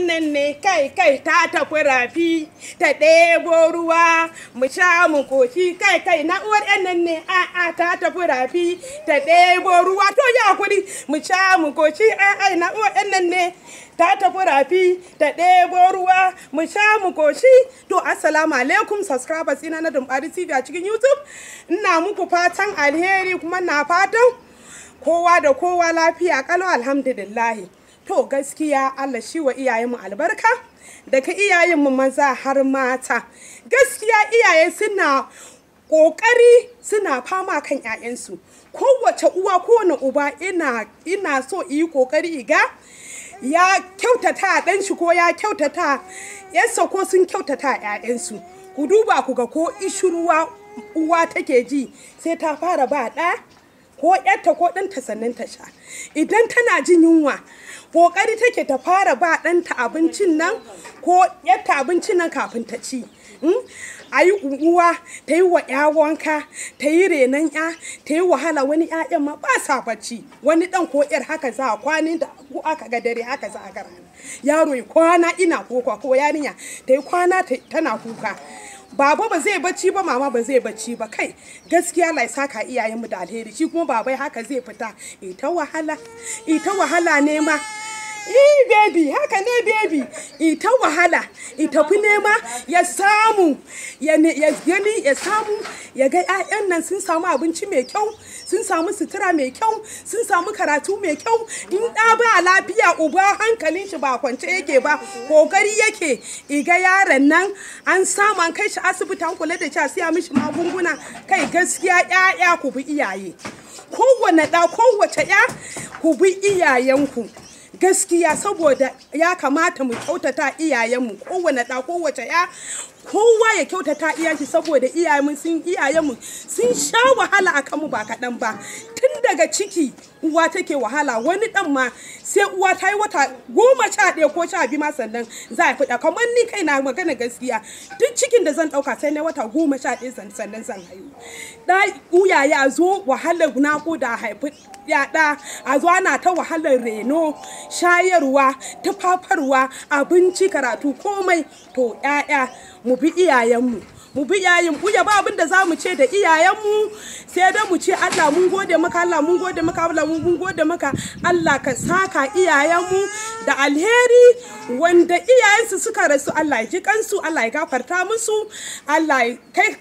'yan nan ne, kai kai, ta tafi rafi ta ɗebo ruwa mu sha mu koshi. Kai kai, na uwar 'yan nan ne, a a, ta tafi rafi ta ɗebo ruwa, to ya hakuri, mu sha mu koshi. A a, na uwar 'yan nan ne, ta tafi rafi ta ɗebo ruwa mu sha mu koshi. To, assalamu alaikum subscribers ina na Dumbari TV a cikin YouTube. Ina muku fatan alheri, kuma na fatan kowa da kowa lafiya kalau, alhamdulillahi. To gaskiya, Allah shi wa iyayenmu albarka, daga iyayenmu maza har mata. Gaskiya iyaye suna kokari, suna fama kan 'ya'yansu. Kowace uwa, kowane uba ina so yi kokari iga ya kyautata ɗan shi, ko ya kyautata yarsa, ko sun kyautata 'ya'yansu. Ku duba ku ga, ko ishirwa uwa take ji, sai ta fara ba ɗa ko yarta ko ɗanta sannan ta sha. Idan tana jin yunwa, ƙoƙari take ta fara ba ɗanta abincin nan ko yarta abincin nan kafin ta ci. A yi uwa ta yi wa ya wanka, ta yi renon ya, ta yi wahala. Wani 'ya'yan ma ba sa bacci, wani ɗan ko yar haka za a kwanin da ko aka ga dare, haka za a ga rana. Yaro ya kwana ina kuka, ko yarinya ta yi kwana tana kuka, baba ba zai bacci ba, mama ba zai bacci ba. Kai, gaskiya lai saka iyayenmu da alheri. Shi kuma babai haka zai fita ita wahala, ita wahala nema. Eh baby, haka ne baby, ita wahala, ita fi nema ya samu, ya gani, ya samu ya ga 'ya'yan nan sun samu abinci mai kyau, sun samu sutura mai kyau, sun samu karatu mai kyau. In ɗa ba lafiya, uba hankalin shi ba kwance yake ba, kokari yake iga yaron nan an samu an kai shi asibiti, an kula da shi, a siya mishi magunguna. Kai, gaskiya 'ya'ya ku bi iyaye. Kowane ɗa, kowace 'ya, ku bi iyayenku gaskiya, saboda ya kamata mu kyautata iyayenmu. Kowane ɗa, kowace ya, kowa ya kyautata iyayenshi, saboda iyayenmu sun sha wahala a kanmu ba kaɗan ba. Tun daga ciki uwa take wahala. Wani ɗan ma sai uwa ta yi wata 11 ko 12 ma sannan za a fita. Kamar ni kai na magana gaskiya, duk cikin da zan ɗauka sai na wata 11 sannan zan haihu. Da uyaye a zo wahalar naƙuda, haifi yaɗa, a zo ana ta wahalar reno, shayarwa, tufafarwa, abinci, karatu, komai. To 'ya'ya, mu bi iyayenmu, mu bi iyayen ya ba abin da za mu ce da iyayenmu, sai dai mu ce Allah mun gode maka, Allah mun gode maka, Allah mun gode maka. Allah ka saka iyayenmu da alheri. Wanda iyayensu suka rasu, Allah ya ji kansu, Allah ya gafarta musu, Allah ya kai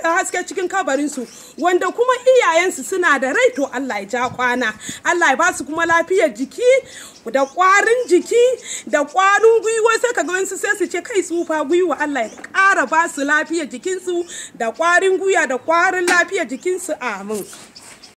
haske cikin kabarinsu. Wanda kuma iyayensu suna da rai, to Allah ya ja kwana, Allah ya ba su kuma lafiyar jiki da kwarin jiki da kwarin gwiwa. Sai ka ga wasu sai su ce kai tsufa gwiwa. Allah ya ƙara ba su lafiyar jikinsu da kwarin gwiwa da kwarin lafiyar jikinsu, amin.